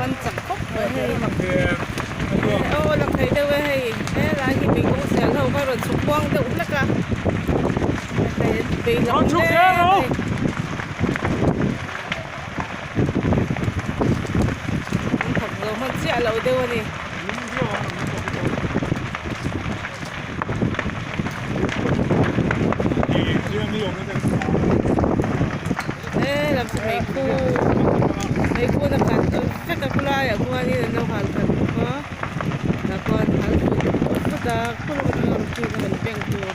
An chak khawp mai hei. Aw lang thei deuh e hei helai hi meikawng sial ho kha rawn chhuk kuang deuh hlek a hei an bei lo hle mai. An thawk zo hman chiah lo deuh a ni. He lam chu meikhu meikhu na khat vek a khulaiah khuanin an lo hal khat bawk a tah khuan hal put put a khur atanga rawn chhuak a rawn beng tur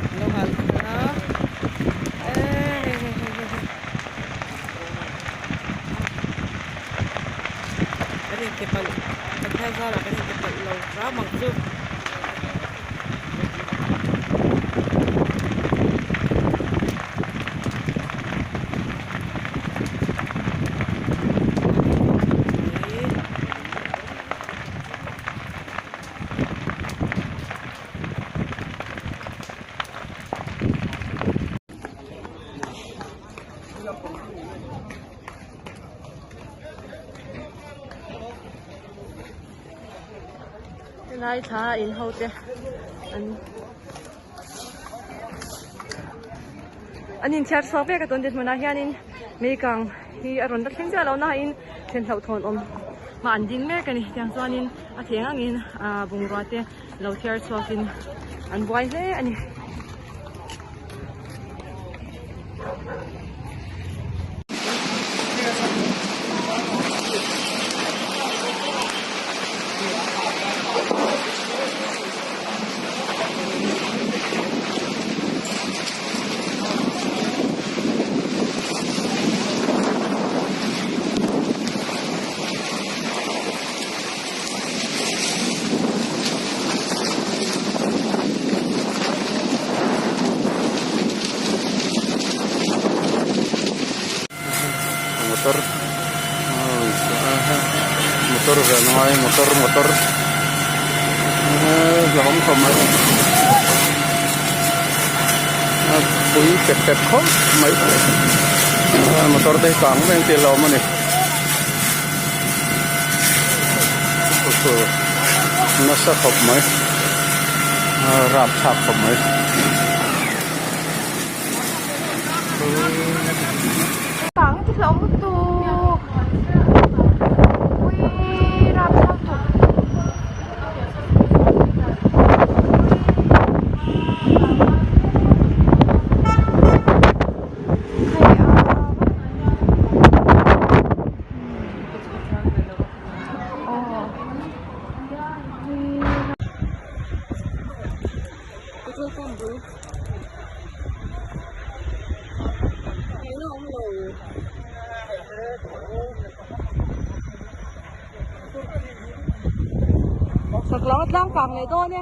an lo hal khat a eee hei hei hei hei hei kan inte palh Pathian zarah kan inte palh lo hram ang chu. Helai thla a in ho te an an inthiar chhuak vek a tun dinhmunah hianin meikang hi a rawn la thleng chiah lo nain thlen hlauhthawn awm hma an ding mek a ni tiang chuanin a theng angin ah bungrua te lo thiar chhuakin an buai hle a ni. Motor motor ve a ngai motor motor hlauhawm khawp mai a pui pep pep khawp mai motor te hi kang mai ang tih a hlauhawm a ni. Nasa khawp mai rapthlak khawp mai. Kang ti hlauh lutuk ui rapthlak lutuk. Chak lo a tlang kang leh dawn e.